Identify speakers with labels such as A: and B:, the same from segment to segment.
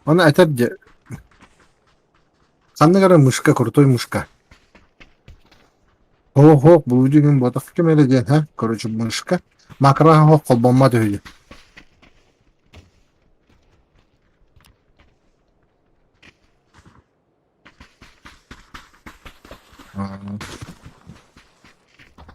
A: Оны этэр дьэ ханнык эрэ мышка, крутой мышка. Оһ-оһ, булудьугун буотах ким эрэ диэн, ха? Короче, мышка. Макро оһох холбоммот үһү.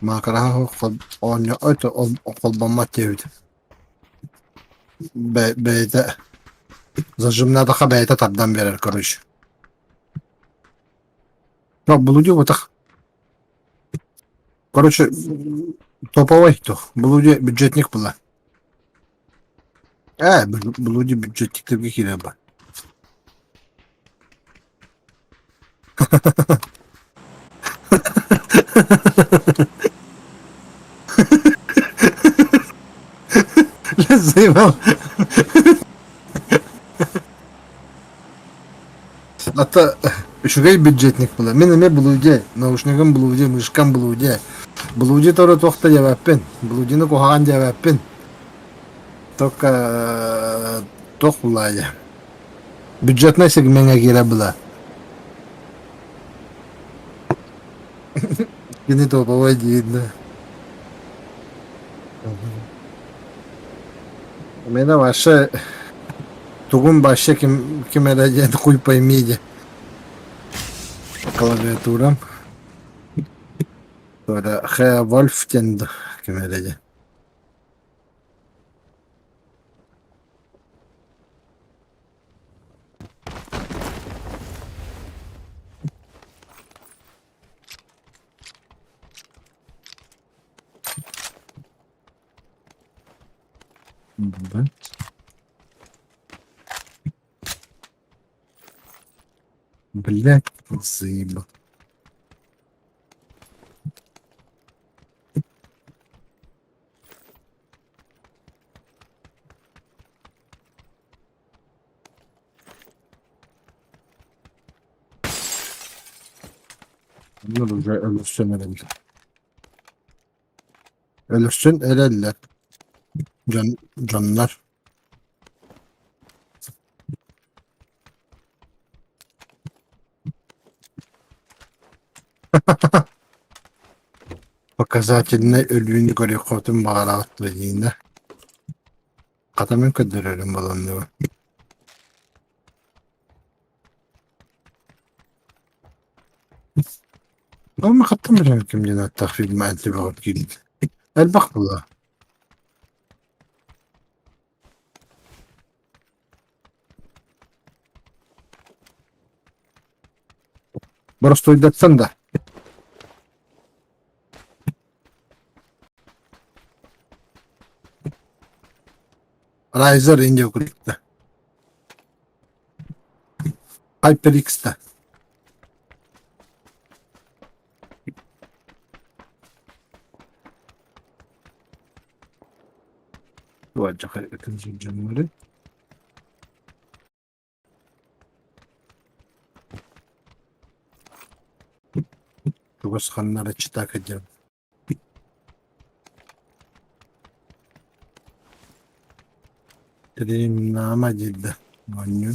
A: Макро оонньоо холбоммот диэбит. Бэйэтэ зажимнаатахха бэйэтэ тардан биэрэр, короче. Блудью бутах. Короче, топовой тух. Блуди бюджетник была. Блуди бюджетниктерге киирэр ба. Заебал. Ата үчүгэй бюджетник була. Мин эмиэ Блуди, наушнигым Блуди, мышкам Блуди. Блуди тору туох да диэбэппин. Блудины куһаҕан диэбэппин. Только туох булаайа. Бюджетнай сегмеҥҥэ киирэ была. Кини топовой диир да. Мена вообще тугун вообще ким ким эрэ диэн хуй пойми диэн клавиатурам. Туора Хэ Вольф диэн ким эрэ диэн. Да. Блять, заебал. Bunlar уже өлөрсөн эрэллэр. Өлөрсөн эрэллэр. Дьон, дьоннор. Показательнай өлүүнү көрүөххүтүн баҕараҕыт дуо Хата мин көрдөрөрүм буолан Ол хаттан билэн ким диэн ааттаах фильм антибиот киирбит. Элбэх буолла. Боростуойдаттан да. Riser India курдукта. HyperX-та. Дьоннору. Чугас ханнара читака диэн. Тринаама диир оонньуу.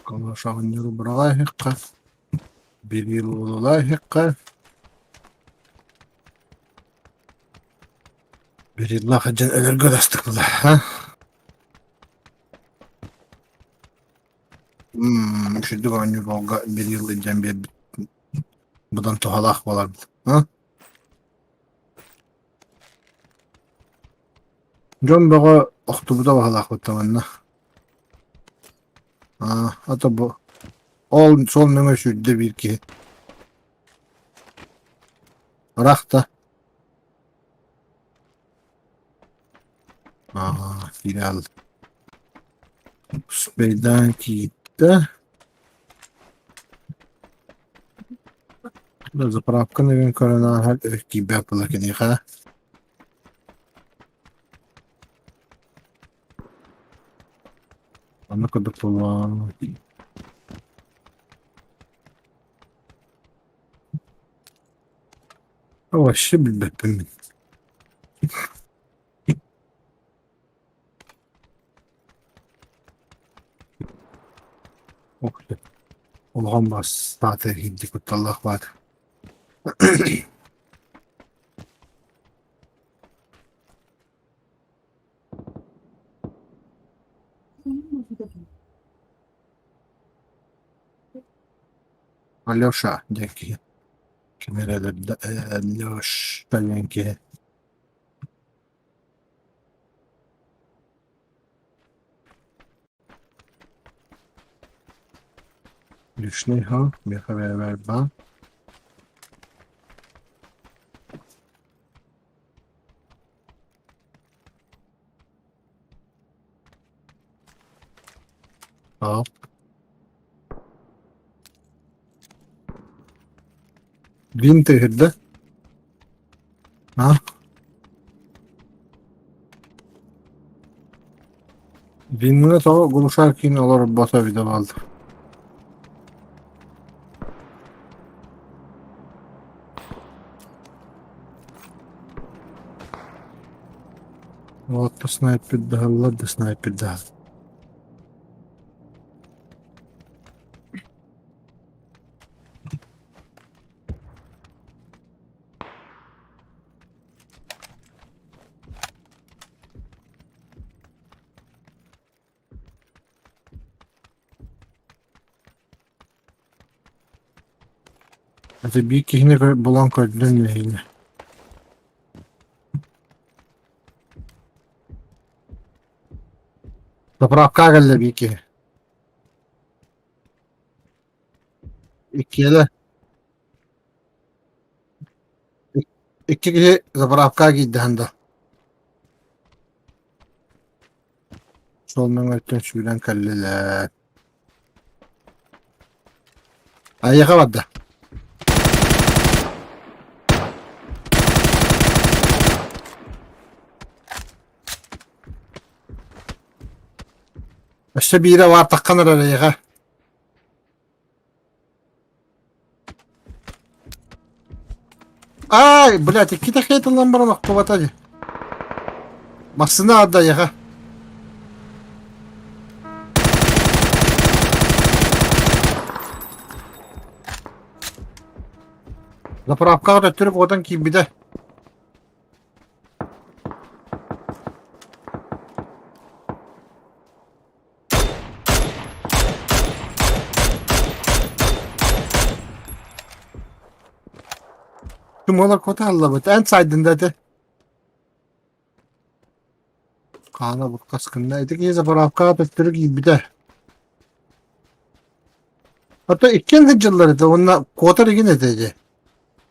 A: Калашаҕынньары быраҕа иһиэххэ, бериллалаа иһиэххэ, бериллаах дьон өлөргө астык буолар Үчүгдүк оонньуур уолга берилл илдьэн биэрбит быдан туһалаах буоларбыт Дьон бөҕө охтубута баһылаахпыт манна. Аа, ата бу ол суол нөҥүө сүүрдэ биир киһи. Ыраах да. Аа, киирэ Успейдаан киирдэ. Заправканы бүгүн көрөн ааһар киирбэт буола киниэхэ. Онно курдук буолуо. Вообще билбэппин мин. Ох ты. Улахан бас саата иһирдьи кутталлаах баат. Алеша диэн киһи. Ким эрэ Алеша диэн киһи. Лишний ха, миэхэ бэйэбэр баар. Al. Винтегирде. А? Винҥэ тоҕо глушар киин олорбото эбитэ буолла. Вот снайпердаһаллар да снайпердаһал. Это биир киһини булан көрдүм нэһиилэ. Заправка кэллэ биир киһи. Иккиэлэ. Икки киһи заправка киирдэһэн да. Сол мөҥөттөн сүүрэн кэллилэр. Айыха барда. Өссө биирэ баар таххан эрэр эйиэхэ. Ай, блядь, иккитэ хейтыллан баран охтубата дии. Массыына аада эйиэхэ. Заправкаҕа төттөрү куотан киирбитэ. Тумалар коталлабыт. Эн сайдын да этэ. Хаана буккас гынна. Ити киһи заправкаҕа төттөрү киирбитэ. Ото иккиэн сылдьаллар этэ уонна куотар игин этэ дии.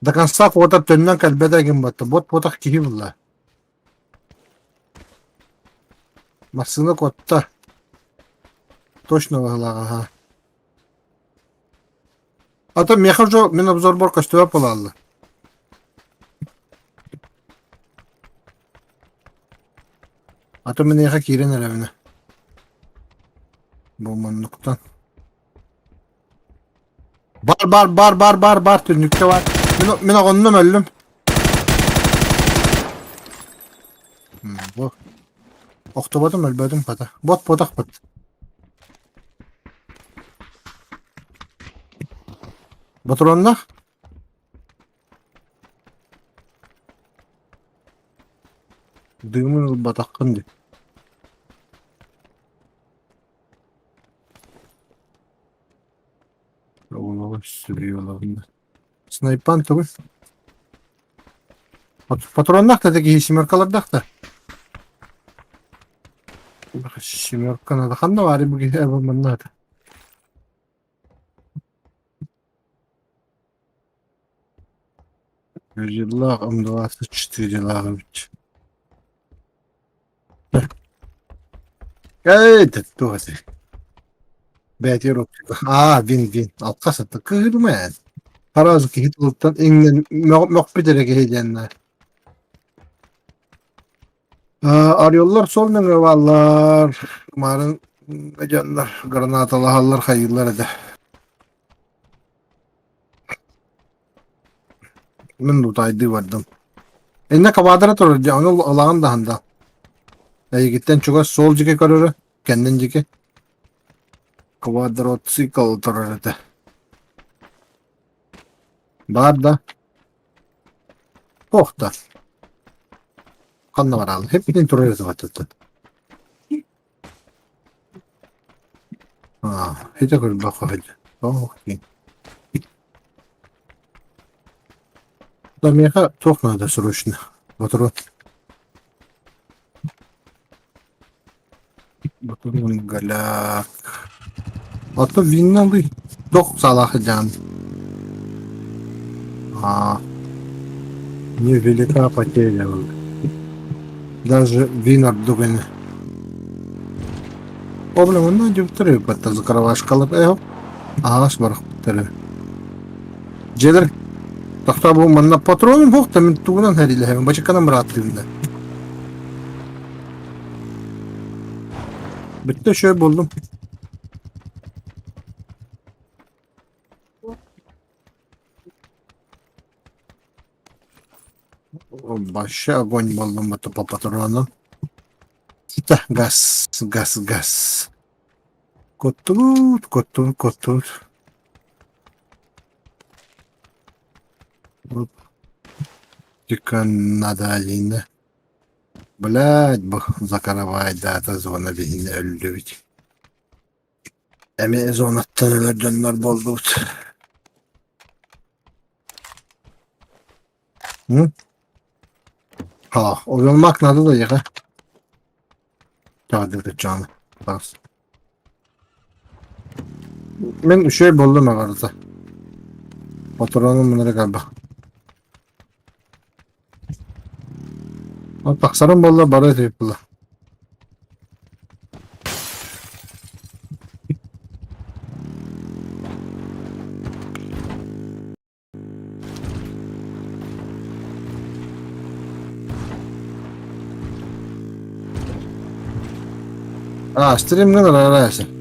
A: До конца куотар төннөн кэлбэтэ игин батта. Бот буотах киһи булла. Массыына куотта. Точно быһыылаах аһа. А то миэхэ уже мин обзорбор көстүбэт буолааллар. А то мин эйиэхэ киирэн эрэбинэ. Бу муннуктан. Бар бар бар бар бар бар түннүккэ бар. Мин мин оҕоннум өллүм. Бу охтубатым өлбөтүм хата. Бот ботахпыт. Ботуруоннах? Дыымын ылбатаххын дии. Снайпан тугуй? Патроннаах да киһи семеркалардаах да. Семерка надо. Ханна баар бу киһи манна это. Лах М24 лаҕыбыт. Эй, туох этэй? Бэйэтигэр Аа, вин вин. Алҕас ата кыһырма эн. Араас киһи тылыттан иҥнэн мөхпүт эрэ киһи диэннэр. Ореллар суол нөҥүө бааллар. Маарын Дьоннор гранаталаһаллар хайыыллар этэ. Мин утаайдыы бардым. Иннэ кабаадара турар дьэ, ону ылаҕын даһан да. Эйигиттэн чугас суол дьике көрөрө, кэннин дьике. Квадроцикл турар этэ. Баар да? Туох да. Ханна бараалы? Хеппитин турар этэ баттыттан. Аа, ити көрбөххө һылдьар. Ох, диэн. Да миэхэ туох наада срочно? Ботуруон. Ботуруон голяк. Ото винна ылый. Туох саалаах сылдьаҕын? Аа, невелика потеря была. Даже вин ордук ини. Ол онно дьүктэр ыыппаттар закрывашкалар э аһаҕас барахпыттар. Дьиэлэр тохтоо бу манна патроным суох да мин тугунан сэриилэһэбин бачыкканан бырааттыыбын да. Бүттэ үчүгэй буоллум. Вообще огонь буоллум это по патронам. Да, газ, газ, газ. Коттубут, коттубут, коттубут. Вот. Надо Алина. Блядь, бу закарабайдаата зона биһини өллүбүт. Эмиэ зонаттан өлөр дьоннор буоллубут. М? А, уйулмак надо да ехать. Таҕдырдычааны. Таас. Мин үчүгэй буоллум аҕарыта. Патроным мынырык арба. Тахсарым буолла бары этибит буолла. А, стримҥа ылаарайся.